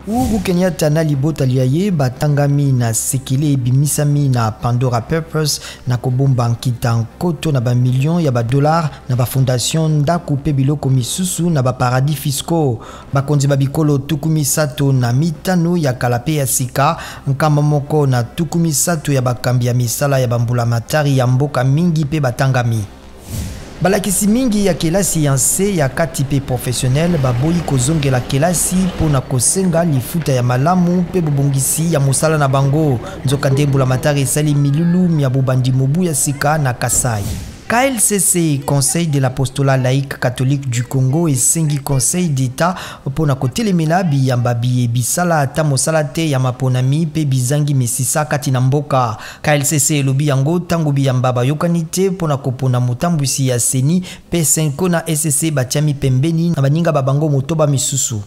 Uhuru Kenyatta na libota lya ye batangami na sekele ebimisami na Pandora Papers na kobomba nkita nkoto na ba millions ya ba dollars na ba fondations, ndako mpe biloko misusu na ba paradis fiscaux. Bakonzi ba bikolo 35 ya kala mpe ya sika, 130 ya bakambi ya misala ya bambulamatari ya mboka mingi mpe batangami. Balakisi mingi ya kelasi ya nse, ya kati mpe professionnel baboyi kozongela kelasi mpo na kosenga lifuta ya malamu mpe bobongisi ya mosala na bango. Nzokande mbulamatari esali milulu mya bobandi mobu ya sika na Kasai. KLCC, Conseil de l'apostolat laïque catholique du Congo, esengi Conseil d'État mpo na kotelemela biyamba biye bisala ata mosala te ya maponami mpe bizangi misisa kati na mboka. KLCC elobi yango ntango biyamba bayokani te mpo na kopona motambwisi ya CENI mpe CENCO na ECC batiami pembeni na baninga ba bango motoba misusu.